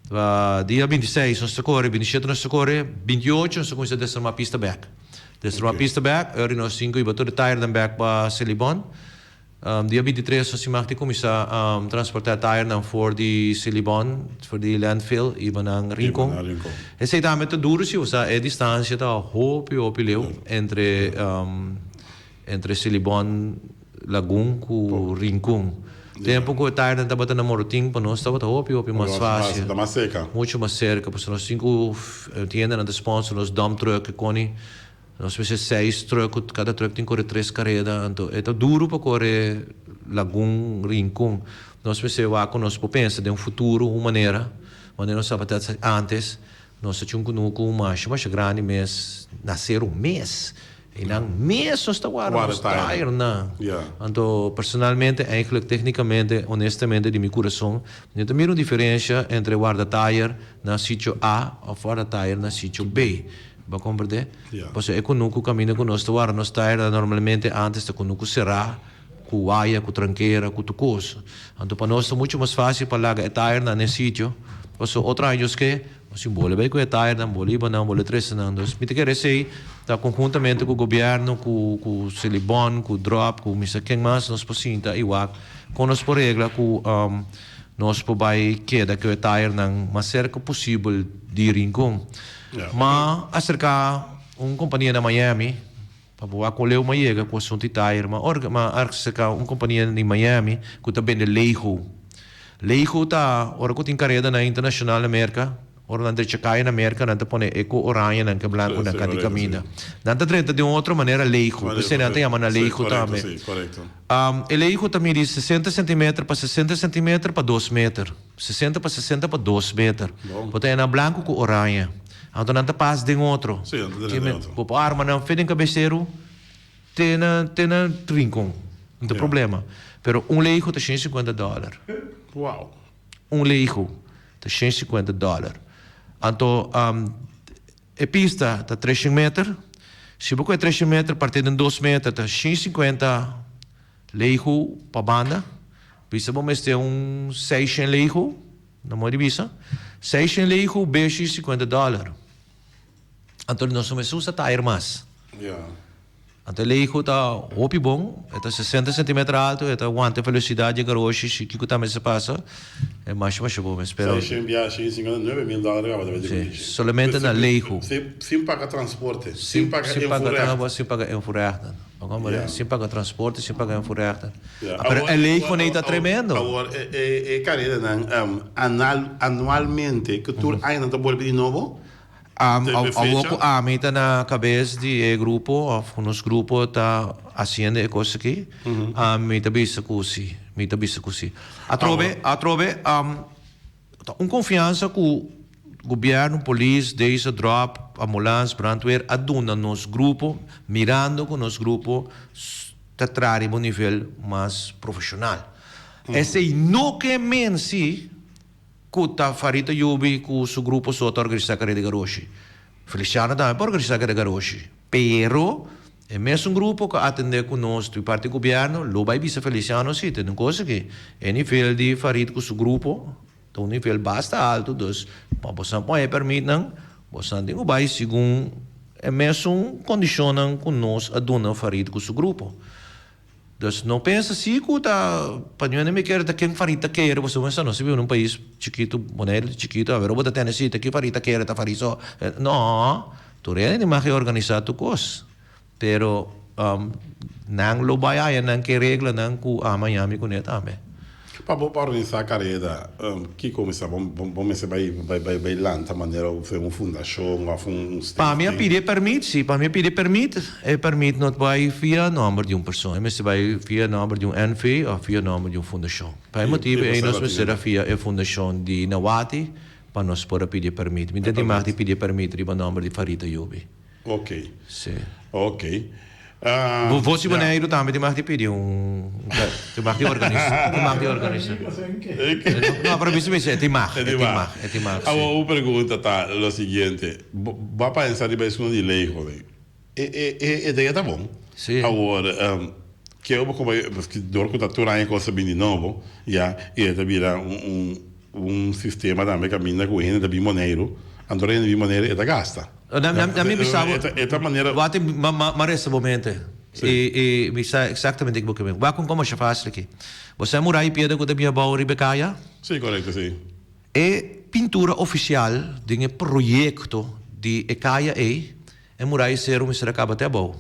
Dia bintiseis nos ta kore, bintishete nos ta kore, bintiocho nos ta kuminsá desarmá pista bèk. Desarmá pista bèk, ora nos tin ku hiba tur e tayernan bèk pa Selibon. Dia bintitres nos tin mag di kuminsá transportá tayernan for di Selibon, for di landfill, hiba nan Rincon. Esei tambe ta duru si, osea e distansia ta hopi hopi leu entre entre Selibon, Lagun ku Rincon. Tempu ku e tayernan tabata na Morotin pa nos tabata hopi hopi mas fásil. Ta mas serka. Muchu mas serka pasobra nos tin ku tiendanan ta sponsor nos dump truck e koni. Nos mester seis truck ku kada truck tin kore tres kareda anto e ta duru pa kore Lagun Rincon. Nos mester wak ku nos por pensa den futuro un manera, manera nos tabata haci antes, nos ta chun kunuku masha masha grandi mes na seru mes. Einan mes nos ta warda nos taiernan. Anto personalmente eigenlijk technicamente honestamente di mi kurason mi ta mira un diferensha entre warda taier na sitio A of warda taier na sitio B. Bo a komprendé? Pasobra e kunuku kaminda ku nos ta warda nos tayer ta normalmente antes ta kunuku será, ku waya, ku trankera, ku tur kos. Anto pa nos ta muchu mas fásil pa laga e tayernan na e sitio, pasobra otro aña nos ke, nos tin bole bai ku e tayernan, bole hiba nan, bole trese nan. Dus mi ta kere esei. Ta konhuntamente ku gobièrnu, ku ku Selibon, ku Drop, ku mi sa ken mas nos por sinta i wak kon nos por regla ku nos por bai keda ku e tayernan mas serka posibel di Rincon. Ma aserká un kompania na Miami pa bo wak kon leu mi a yega ku asuntu di tayer. Ma orga ma aserká un kompania di Miami ku ta bende Lego. Lego ta ora ku tin karedanan internashonal na Merka. Ora nan drecha kaya na Merka nan ta pone e ku orañanan ku e blankunan ka di kaminda. Nan ta drenta di un otro manera leigu, p'esei nan ta yama nan leigu tambe. E leigu ta midi sesenta sentimeter pa sesenta sentimeter pa dos meter, sesenta pa sesenta pa dos meter. Bo ta haya nan blanku ku oraña. Anto nan ta pas den otro. Bo por arma nan fe den kabeseru te na te na rincon. No ta problema. Pero un leigu ta shen sinkuenta dòler. Un leigu ta 150 dòler. Anto e pista ta 300 meter. Si bo kohe 300 meter partí den dos meter ta 150 leigu pa banda. Bisa bo mester un 600 leigu, na modo di bisa. 600 leigu be 150 dòler. Anto nos no mester usa tayer mas. Anto e leigu ta hopi bon, e ta sesenta centimeter alto, e ta wanta e velocidad di e garoshi, si kiko ta mester pasa, e masha masha bon mes, pero. Seishen bia shen sinkuenta nuebe mil dòler kaba ta bende ku dishi. Solamente na leigu. Sin paga transporte, sin paga invoerrecht. Sin paga invoerrechten. Sin paga transporte, sin paga invoerrechten. Pero e leigu nei ta tremendo. Awor e karedanan anualmente, ku tur aña nan ta bolbe di nobo? Awor ku ami ta na kabes di e grupo òf ku nos grupo ta hasiendo e kos aki, mi ta bisa ku si, mi ta bisa ku si. Atrobe, atrobe ta un konfiansa ku gobièrnu, polis, deze, dròp, ambulans, brandweer a duna nos grupo mirando ku nos grupo ta traha riba un nivel mas profeshonal. Esei no ke men si. Ku ta Farita Yubi ku su grupo so ta organisá Kareda Garoshi. Feliciano tambe por organisá Kareda Garoshi. Pero e mesun grupo ku a atendé ku nos di parti gobièrnu lo bai bisa Feliciano si tende un kos aki. E nivel di Farid ku su grupo ta un nivel basta altu dus pa boso pon e pèrmitnan boso tin ku bai segun e mesun kondishonnan ku nos a duna Farid ku su grupo. Dus no pensa si ku ta pa ñuende mi kere ta ken farita kere pasobra bo nos ta biba na un pais chikitu Boneiru ta chikitu aver bo ta tene si ta ki farita kere ta fari so no tur hende tin mag di organisa tur kos pero nan lo bai haya nan ke reglanan ku ama yami kuné tambe. Pa bo pa organisa kareda kiko mester bo mester bai bai lanta manera un fundashon of un stichting? Pa mi a pidi e permit si pa mi a pidi e permit e permit no ta bai via nomber di un persona e mester bai via nomber di un NV of via nomber di un fundashon pa e motibu ei nos mester a fia e fundashon di Nawati pa nos por a pidi e permit mi ta di mag di pidi e permit riba nomber di Farita Yubi. Ok. Sí. Ok. Bo vos di Boneiru tambe tin mag di pidi un tin mag di organisa tin mag di organisa. No, pero bisa mi e tin mag, e tin mag, e tin mag, sí. Awor un pregunta ta lo siguiente, bo a pensa riba esun di ley joven, e e e idea ta bon. Sí. Awor ke bo como dor ku ta tur aña kos ta bini nobo ya i e ta bira un un un sistema tambe kaminda ku hende ta bin Boneiru, anto ora hende bin Boneiru e ta gasta. Na mi bisa bo. E ta manera. Wak ma resta bo mente. I mi sa exactamente ki bo ke men. Wak un komo masha facil aki. Bo sa e muraya piedra ku ta bin abou riba e kaya? Si, korekto, si. E pintura ofisial den e proyekto di e kaya ei, e muraya seru mester a kaba te abou.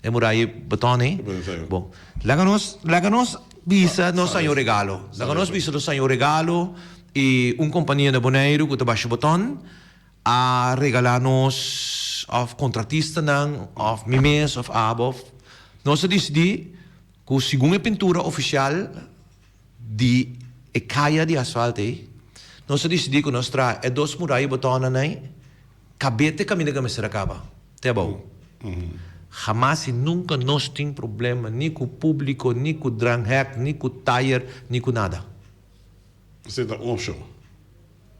E muraya beton ei. Bon, laga nos, laga nos bisa nos haña un regalo. Laga nos bisa nos haña un regalo i un kompania na Boneiru ku ta basha beton. A regalá nos òf kontratistanan òf mi mes òf abo òf nos a disidí ku segun e pintura ofisial di e kaya di asfalt ei nos a disidí ku nos traha e dos muraya botònnan ei kab'é te kaminda ku mester a kaba te abou. Hamas i nunka nos tin problema ni ku públiko ni ku dranghek ni ku tayer ni ku nada. Esei ta un opshon.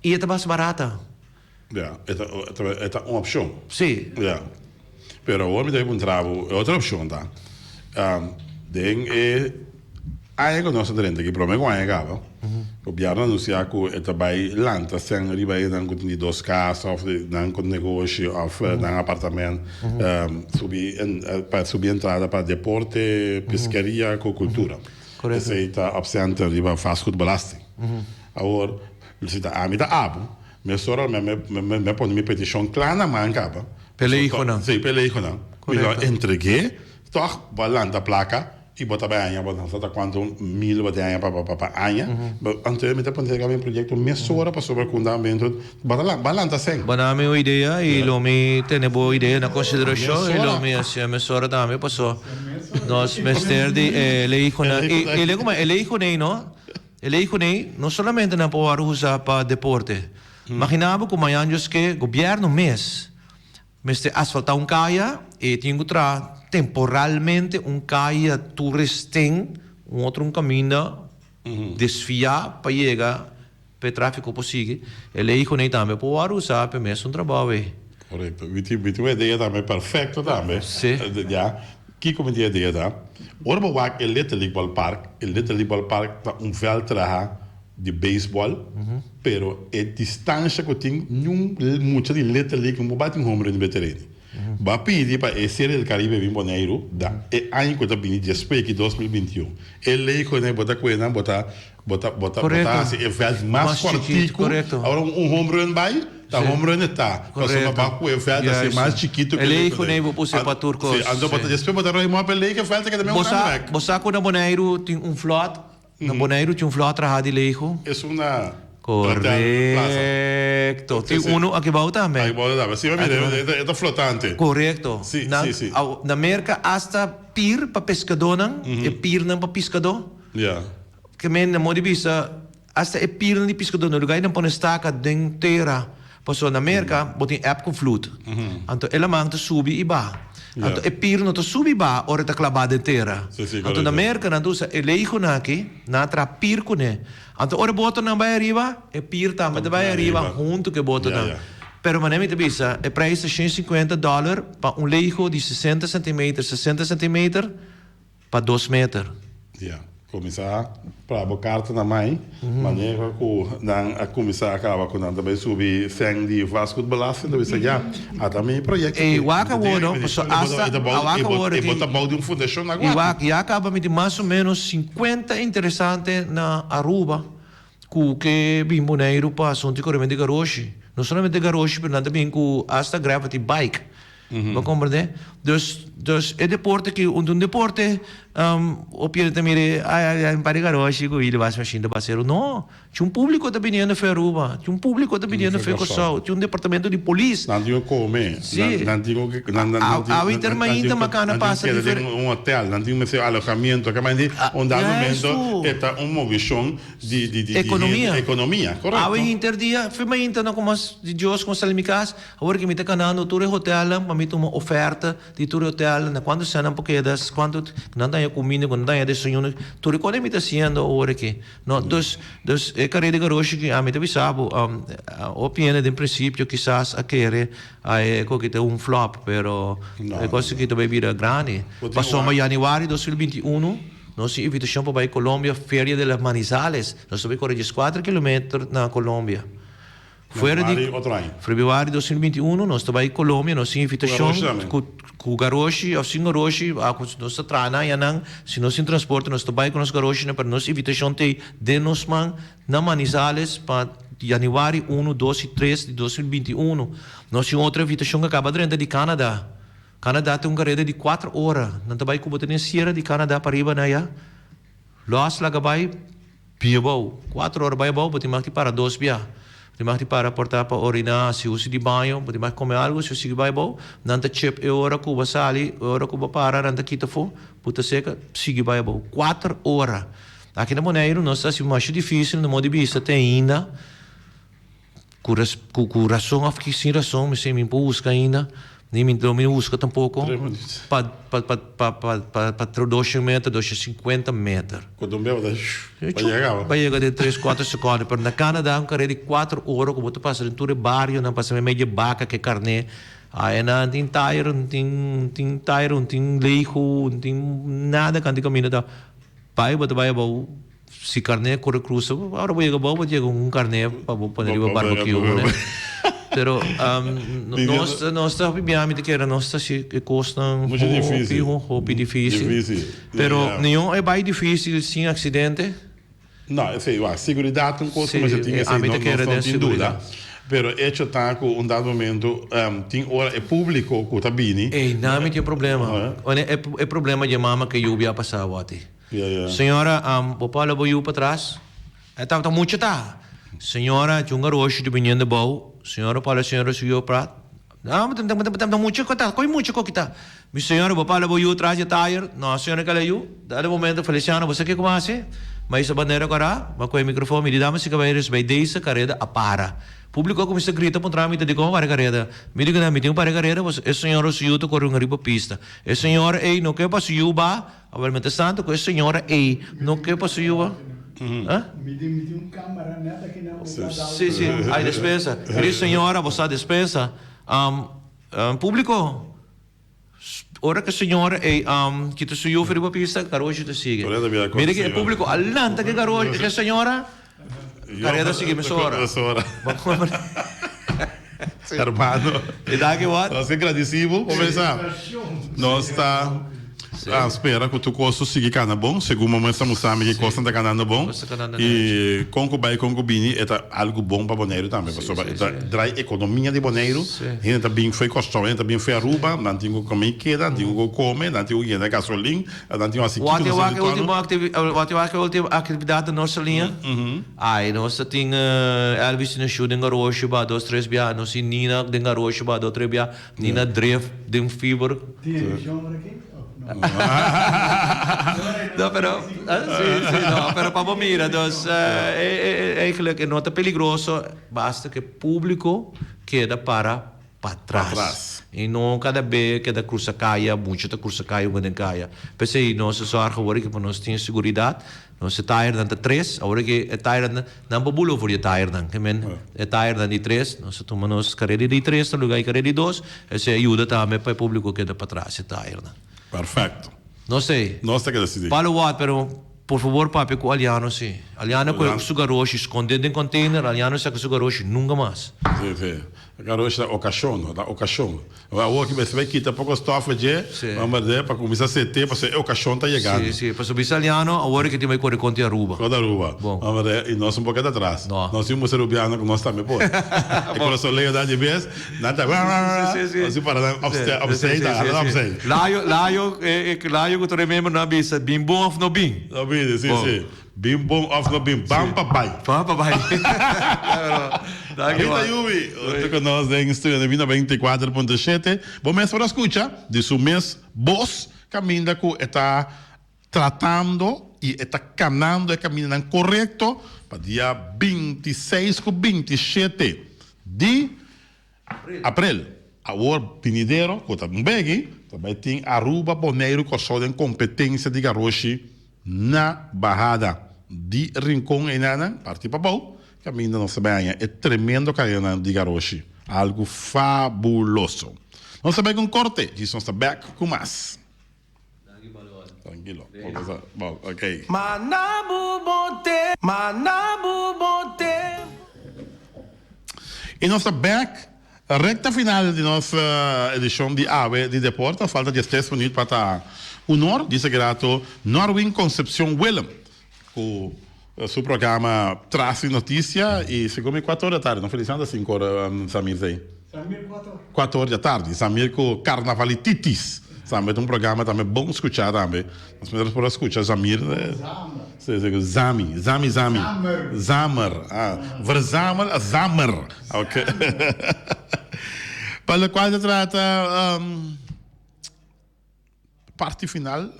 I e ta mas barata. Ya, e ta, e ta un opshon. Sí. Ya. Pero awor mi ta puntra bo, e otro opshon ta, den e Aña ku nos a drenta aki, promé ku aña kaba, gobièrnu a anunsiá ku e ta bai lanta sèn riba esnan ku tin di dos kas òf nan ku negoshi òf nan apartamènt, subi pa subi entrada pa deporte, peskeria ku kultura. Esei ta opsènten riba vastgoedbelasting. Awor, si ta ami ta abo, mesora mi a pone mi petishon kla na man kaba. P'e leigonan. Sí, p'e leigonan. Mi lo a entreg'é, tòg bo a lanta plaka. I bo ta bai aña bo no sa ta kuantu mil bo ta haña pa pa aña. Anto mi ta pone riba mi proyekto mesora pasobra ku un dado bo ta bo a lanta sèn. Bo na mi un idea i lo mi tene bo idea na konsiderashon i lo mi hasi mesora tambe paso nos mester di e leigonan i e kuma e leigonei no e leigonei no solamente nan por wòrdu usa pa deporte. Magina bo ku mañan Dios ke gobièrnu mes Mester asfaltá un kaya, e tin ku traha temporalmente un kaya turesten, un otro un kaminda desviá pa yega pa e tráfiko por sigui. E lei kuné tambe por wòrdu usá pa e mesun trabou ei. Korekto. Mi tin mi tin un idea tambe perfekto tambe. Sí. Ya. Kiko mi tin idea ta? Ora bo wak e Little League Ballpark, e Little League Ballpark ta un vèlt traha di beisbòl, pero e distansha ku tin niun mucha di Little League no por bati un home run riba e tereno. Bo a pidi pa e Serie del Caribe bin Boneiru da e aña ku ta bini despues ki 2021. E lei ku bo ta kue nan bo ta bo ta bo ta bo ta hasi e vèlt mas kòrtiku. Awor un home run bai ta home run e ta pasobra bo a kue e vèlt hasi mas chikitu ku e lei ku nan. Si anto bo ta despues bo ta ruim op e lei ku e vèlt ta keda mesun grandi bèk. Bo sa ku na Boneiru tin un flòt Na Boneiru tin un flot traha di Lego. Esun na Hotel Plaza. Korekto. Tin unu aki bou tambe. Aki bou tambe. Si, mira, e ta flotante. Korekto. Si, si, si. Na Merka asta pir pa peskadónan, e pirnan pa piskadó. Ya. Ke men na modo di bisa, asta e pirnan di piskadó na lugar di nan pone staka den tera. Pasobra na Merka bo tin eb ku vloed. Anto e laman ta subi i baha. Anto e pir no ta subi i baha ora e ta klabá den tera. Anto na Merka nan ta usa e leigonan aki, nan a traha pir kuné. Anto ora e botonan bai ariba, e pir tambe ta bai ariba huntu ku e botonan. Pero manera mi ta bisa, e prijs ta 150 dòler pa un leigo di 60 sentimeter, 60 sentimeter. Pa dos meter. Ya, kuminsá pra bo karta na mai, manera ku nan a kuminsá a kaba ku nan ta bai subi sèn di vastgoedbelasting, ta bisa ya, ata mi proyekto aki. E wak awor no, pasobra asta a wak awor aki. E bo ta bou di un fundashon na Guati. E wak, ya kaba mi tin mas o menos 50 interesante na Aruba ku ke bin Boneiru pa asuntu di korementu di garoshi. No solamente garoshi, pero nan ta bin ku asta gravity bike. Bo comprende? Dus, dus e deporte ki un un deporte um, hopi hende ta mira ay ay ay un par di garoshi ku hili bas machine ta basero. No, tin un publico ta biniendo fe Aruba, tin un publico ta biniendo fe Kòrsou, tin un departamento di polis. Nan tin ku kome, Sí. nan tin ku nan nan A tin awe inter nan tin mainta ku makana nan tin ku pasa keda difer den un hotel, nan tin mester alojamiento, ke mandi un dado Juist momento e ta un movishon di di di di Ekonomia. hende, ekonomia, korekto. Awe hinter dia, fe mainta no komo di Dios komo sali mi kas, Awor ki mi ta kanando tur e hotelnan pa mi tuma oferta di tur e hotelnan, na kuantu sèn nan por keda, kuantu nan ta haña kuminda, ku nan ta haña desayuno, tur e kos mi ta hasiendo awor aki. No, dus, dus e karera di garoshi ki ami ta bisa bo, hopi hende den prinsipio kisas a kere a e kos ki ta un flop, pero e kos aki ta bai bira grandi. Pasobra yanüari 2021 nos tin invitashon pa bai Colombia, Feria de las Manizales, nos ta bai kore dieskuater kilometer na Colombia. Fuera di Februari 2021 nos ta bai Colombia, nos tin invitacion cu cu garoshi of sin garoshi, nos ta traha nan ayanan, si nos tin transporte nos ta bai cu nos garoshinan, pero nos invitacion t'ey den nos man na Manizales pa januari uno, dos y tres di 2021. Nos tin otro invitacion cu a caba drenta di Canada. Canada tin un careda di cuatro ora, nan ta bai cu bo ta den sierra di Canada pariba na aya. Los laga bai bien abou. Cuatro ora bai abou bo tin mag di para dos bia. Bo tin mag di para por ta pa orina, si usa di baño, bo tin mag come algo, si bo sigui bai abou, nan ta chep e ora cu bo a sali, e ora cu bo a para nan ta kita afo, bo ta seca, sigui bai abou. Cuater ora. Aki na Boneiru nos ta haci masha dificil na modo di bista te ainda. Ku ku ku rason of ki sin rason mi si mi por buska ainda ni mi no mi buska tampoko pa pa pa pa pa pa pa doshen meter doshen sinkuenta meter. Ku don beba ta pa yega pa yega den tres kuater sekondo pero na Canada un karera di kuater ora ku bo ta pasa den tur e barionan pasa meimei di e baka ku e karné ayenan tin tayer tin tin tayer tin lego tin nada kantu kaminda ta. Bai bo ta bai abou si karné kore krusa ora bo yega abou bo ta yega un karné pa bo pone riba barbecue ne. Pero nos nos ta hopi bia mi ta kere nos ta hasi e kosnan hopi hopi difisil. Pero niun e bai difisil sin aksidente. No, esei wak, seguridat ta un kos ku mester tin, esei no nos no tin duda. Pero echo ta ku un dado momento tin ora e públiko ku ta bini. Ey, nan mi tin problema. E problema dje mama ke yu bia pasa wati. Señora, bo por hala bo yu patras? E tabata mucha ta. Señora, dje un garoshi ta biniendo bou. Señora por hala señora su yu aprat? No, ta mucha ku ta, koe mucha ku kita. Mi señora, bo pala bo yu tras di e tayer? No, señora kala yu. Dado momento, Feliciano, bo sa kiko bo hasi? M'a hisa bandera kora, m'a kohe microfoon, mi di, Damas y caballeros, bay deze kareda a para. Publico a cuminsa grita puntra mi ta dikon a para e kareda. Mi di ku nan, mi tin ku para e kareda pasobra e señora su yu ta kore un riba pista. E señora ey no ke pa su yu ba, awel mi ta santo ku e señora ey no ke pa su yu ba. Ah? Mi tin mi tin un camera net aki nan bo ta dal. Si, si, ay despensa. Mi di, señora, bo sa despensa. Publico. Ora ku e señora ei kita su yu riba pista, garoshi ta sigui. Mira ki e públiko a lanta ku e garoshi, ku e señora, kareda sigui mesora. Hermano, E da ki wat? Nos ke gradisí bo, bo pensa nos ta a spera ku tur kos lo sigui kana bon, segun bo mes ta mustra mi ki kosnan ta kanando bon i kon ku bai kon ku bini e ta algu bon pa Boneiru tambe pasobra e ta drai ekonomia di Boneiru, hende ta bin fo'i Kòrsou, hende ta bin fo'i Aruba, nan tin ku kome i keda, nan tin ku kome, nan tin ku yena gasolin, nan tin ku hasi kiko nan sa di tòno. Wak wak e ultimo aktividat den nos liña? Ai nos ta tin Elvis na shu den garoshi ba dos tres bia, nos tin Nina den garoshi ba dos tres bia. Nina dref den fiber. Tin emishon ora aki of no? No pero si si no pero pa bo mira dus eigenlijk e no ta peligroso basta ke publico keda para patras y no kada be keda crusa caya mucha ta crusa caya un den caya pesey nos ta zorg awor aki pa nos tin seguridad. Nos e tayernan ta tres, awor ke e tayernan, nan por bula over di e tayernan, ke men e tayernan di tres, nos a tuma nos kareda di tres na luga di kareda di dos, esei a yuda tambe pa e publico keda patras e tayernan. Perfecto. No sei. Nos ta keda sidi. Palo wat, pero por favor papia ku Aliano si. Aliano ku su garoshi skonde den container, Aliano saka su garoshi nunka mas. Si, si. Garoshi ta okashon, no? Ta okashon. Awor ki mester bai kita poko stof dje, ban berde pa kuminsá sete pasobra e okashon ta yegando. Sí, sí. Pasobra bisa Aliano awor ke tin bai kore kontra Aruba. Kontra Aruba. Bon. Ban berde i nos un poko ta atras. No. Nos tin un Rubiano ku nos tambe por. E Kurasoleño nan di bes, nan ta Sí, sí, sí. Nos tin para nan opstei, opstei ta, hala nan opstei. Layo, layo, layo ku tur e miembro nan a bisa, bin bon òf no bin? No bin, sí, sí. Bin bon of no bin, ban pa bai. Ban pa bai. Rita Yubi, hunto cu nos den studio di Vino 24.7. Bo mes por a scucha di su mes bos caminda cu e ta tratando y e ta canando e camindanan corecto pa dia 26 cu 27 di April. Awor binidero ku ta un begi ta bai tin Aruba, Boneiru, Kòrsou den kompetensia di garoshi na bahada di Rincon einanan parti pabou kaminda nos ta bai haña e tremendo karenanan di garoshi. Algu fabuloso. Nos ta bai ku un korte djis nos ta bek ku mas. Tranquilo. Bon, ok. Y nos ta back recta final di nos edicion di awe di deporte. Falta diestres minuut pa ta un or. Dice grato Norwin Concepcion Willem cu su programa Tras di Noticia y segun mi cuatro or di atardi. No Feliciano ta cinco or Samir ta ahi. Samir cuatro or. Cuatro or di atardi. Samir cu Carnavalititis. Tambe ta un programa tambe bon scucha tambe. Nos mester por a scucha Zamir. Zami. Zami, Zami. Zamer. Zamer. Ah, verzamel a Zamer. Ok. Pa locual ta trata um, parti final,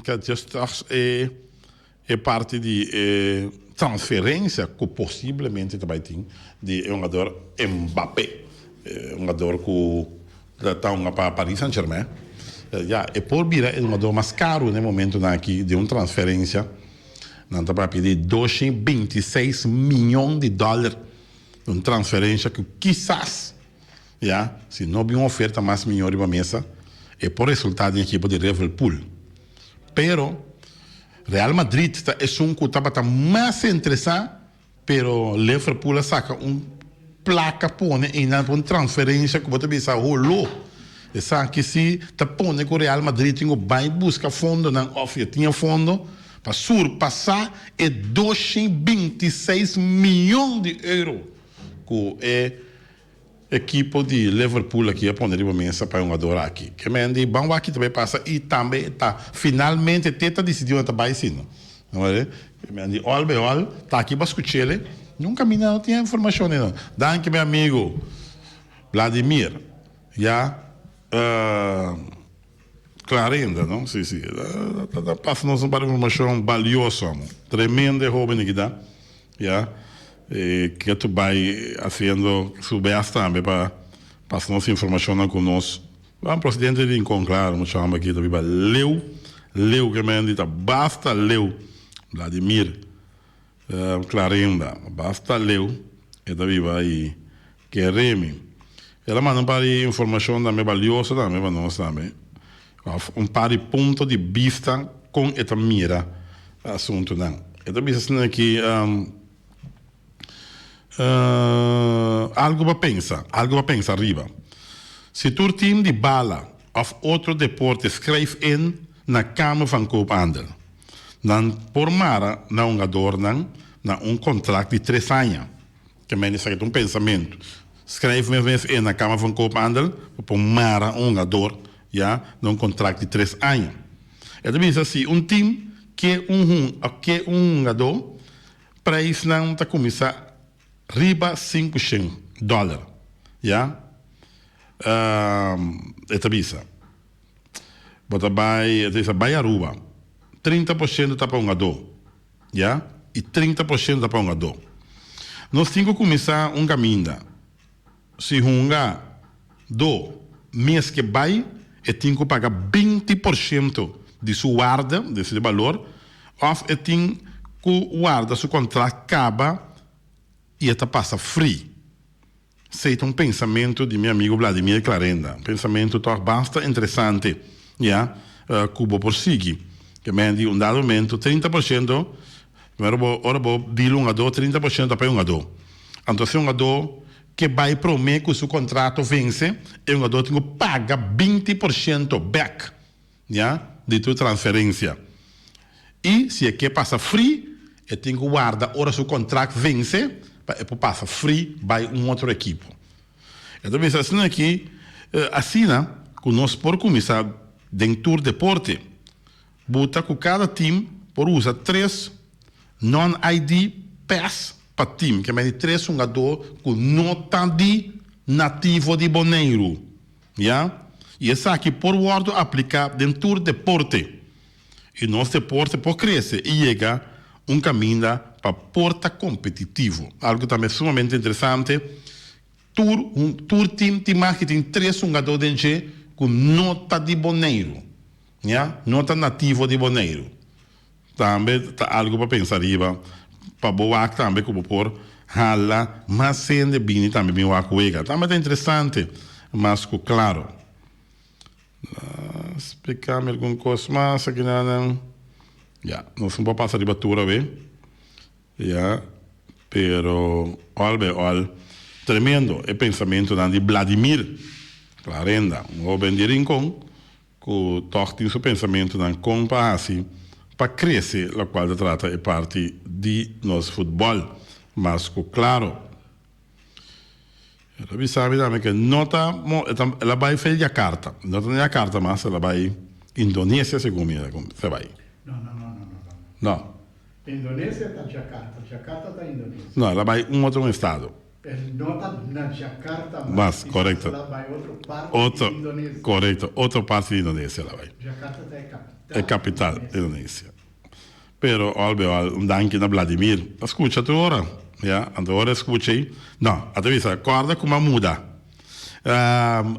ke just straks e e parti di e transferencia cu posiblemente ta bay tin di e hungador Mbappé. E hungador cu ta hunga pa Paris Saint Germain. Ya, e por bira e hungador mas caro na e momentonan aki di un transferencia. Nan ta papia di 226 miyon di dollar. Un transferencia cu kisas, ya, si no bin un oferta mas miyo riba mesa, e por resulta den ekipo di Liverpool. Pero. Real Madrid ta esun ku tabata mas interesá, pero Liverpool a saka un plaka pone einan pa un transferensia ku bo ta bisa holó. Esaki si ta pone ku Real Madrid tin ku bai buska fondonan òf e tin e fondo pa surpasá e 226 mion di euro ku e Ekipo di Liverpool aki a pone riba mesa pa e hungador aki. Ke men di ban wak ki ta bay pasa y tambe ta finalmente te ta dicidi unda ta bay si no. Ke men di all by all ta aki ba scuchele nunca mi no tin e informacion ei no. Danki mi amigo Vladimir ya Clarinda no si si ta pasa nos un par di informacion balioso amo. Tremendo e hoben aki ta. Ya, e ketu bai haciendo su best tambe pa pasa nos informacionnan cu nos. Ban presidente di Rincon, claro, mucha homber aki ta biba leu, leu ke men di ta basta leu. Vladimir Clarinda, basta leu e ta biba y ke remi. El a manda un par di informacion tambe balioso tambe pa nos tambe, of un par di punto di bista con e ta mira asuntonan. E ta bisa asina ki algo pa pensa, algo pa pensa ariba. Si tur team di bala of otro deporte schrijf in na Kamer van Koophandel, nan por mara nan hungadornan na un contract di tres aña. Ke men esaki ta un pensamentu. Skrijf mes mes e na Kamer van Koophandel pa por mara un hungador ya na un kontrakt di tres aña. E ta bisa si un tim ke un hun of ke un hungadó, prijsnan ta kuminsá riba 500 dòler ya. E ta bisa bo ta bai e ta bisa bai Aruba 30% ta pa hungadó. Ya, i 30% ta pa hungadó. Nos tin ku kuminsá un kaminda. Si hunga do mes ke bai, e tin ku paga 20% di su warda, di su balor, òf e tin ku warda su kontrakt kaba i e ta pasa free. Esei ta un pensamentu di mi amigo Vladimir Clarenda. Un pensamentu tòg basta interesante, ya, ku bo por sigui. Ke men di un dado momento 30%, primero bo ora bo dil un hungadó, 30% ta pa e hungadó. Anto si e hungadó ke bai promé ku su kontrato vense, e hungadó tin ku paga 20% bèk. Ya, di tur transferencia. Y si e ke pasa free, e tin cu warda ora su contract vence pa e por pasa free bay un otro ekipo. E ta bisa asina aki, asina cu nos por cuminsa den tur deporte. Buta cu cada team por usa tres non-ID pass pa team, ke mende tres hungador cu no ta di nativo di Boneiru. Ya, y esaki por wordo aplica den tur deporte. Y nos deporte por crece y yega un caminda pa por ta competitivo. Algo tambe sumamente interesante, tur tur team tin mas ki tin tres hungador den dje cu no ta di Boneiru, ya, no ta nativo di Boneiru. Tambe ta algo pa pensa riba, pa bo wak tambe ku bo por hala mas hende bini tambe bin wak wega. Tambe ta interesante, mas ku klaro. Splika mi algun kos mas aki nan. Ya, nos no por pasa riba tur awe. Ya, pero al bij al, tremendo e pensamentonan di Bladimir Clarenda, un hoben di Rincon, Ku tòg tin su pensamentunan kon pa hasi pa krese lokual ta trata e parti di nos futbòl. Mas ku klaro. El a bisa mi tambe ke no ta el a bai fe Jakarta. No ta na Jakarta mas, el a bai Indonesia segun mi a bai. No, no, no, no, no. No. Indonesia ta Jakarta, Jakarta ta Indonesia. No, el a bai un otro estado. El no ta na Jakarta mas, kisas el a bai otro parti di Indonesia. Korekto, otro parti di Indonesia el a bai. Jakarta ta e kapital. E kapital di Indonesia. Pero al be al, un danki na Vladimir. A skucha tur ora, ya, anto ora e skucha ei, no, a ta bisa, kòrda ku mi a muda.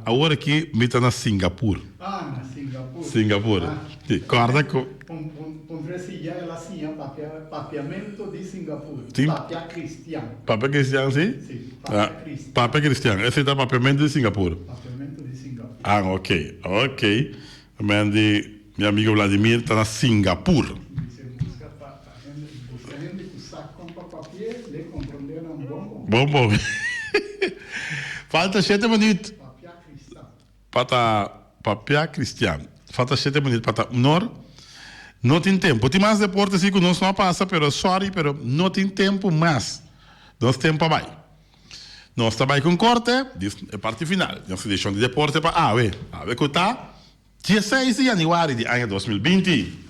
Awor aki mi ta na Singapur. Ah, na Singapur. Singapur. Si, kòrda ku. Pondré si ya el a siña papia, papiamento di Singapur. Si. Papia cristian. Papia cristian, si? Si, papia cristian. Papia cristian, esei ta papiamento di Singapur. Papiamento di Singapur. Ah, ok, ok. Men di mi amigo Vladimir ta na Singapur. Mi se muda. Bon bon. Falta shete minuut pa ta papia cristian. Falta shete minuut pa ta unor. No tin tempo. Tin mas deporte si cu nos no a pasa pero sorry pero no tin tempo mas. Nos tempo a bay. Nos ta bay cu un corte di e parti final di nos edicion di deporte pa awe. Awe cu ta Dieseis di yanüari di aña 2020.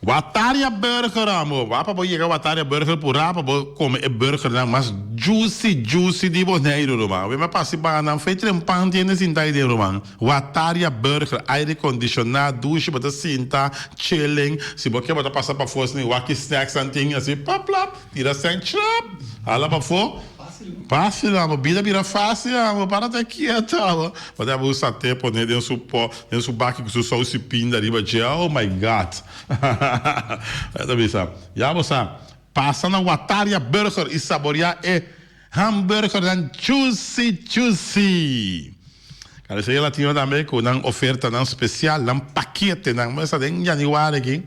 Wataria Burger amo. Wak pa bo yega Wataria Burger purá pa bo kome e burgernan mas juicy juicy di Boneiru ruman. Awe mi a pasa i baha nan fei trempan tiende sinta ei den ruman. Wataria Burger, aire kondishoná, dushi, bo ta sinta chilling. Si bo ke bo ta pasa pafó asina wak ki snacks nan tin asi plap plap. Tira sèn chrap! Hala pafó. Fácil amo. Bida bira fácil amo. Para ta kieto amo. Bo ta habu saté pone den su po, den su baki ku su sous i pinda riba dje. Oh my God! E ta bisa, Ya bo sa, pasa na Wataria Burger i saboreá e hamburgernan juicy juicy. Carniceria Latino tambe ku nan ofertanan spesial, nan paketenan. Bo sa den yanüari aki,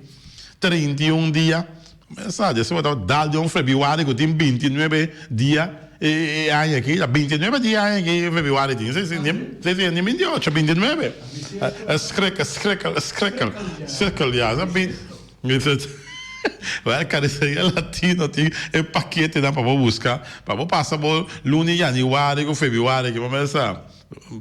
31 dia. Mesa, dje bo ta dal di un febrüari ku tin bintinuebe dia e aña aki, ta bintinuebe dia aña aki febrüari tin, si si si si ni bintiocho, bintinuebe. E skrik, e skrikel, e skrikel, sirkel ya, sa bin, Wèl Carniceria Latino tin e paketenan pa bo buska, pa bo pasa bo luna di yanüari ku febrüari aki, bo mesa,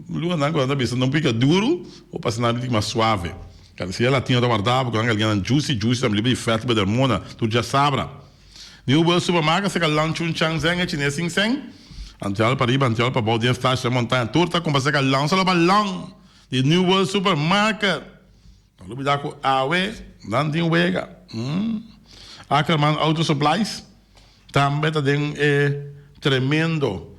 lunanan ku nan ta bisa no pika duru, bo pasa nan mas suave. Carniceria Latino ta warda bo ku nan galiñanan juicy juicy tambe liber di fèt liber di hormona tur djasabra. New World Supermarket seka Lan Chun Chang Zeng e chines sin sèn. Antial pa riba antial pa bou den stash den montaña tur ta kumpra seka Lan solo pa Lan di New World Supermarket. No lubida ku awe nan tin wega. Ackerman Auto Supplies Tambe ta den e tremendo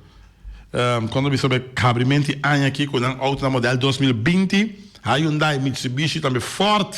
kon ta bisa be habrimenti aña aki ku nan autonan model 2020, Hyundai, Mitsubishi tambe Ford.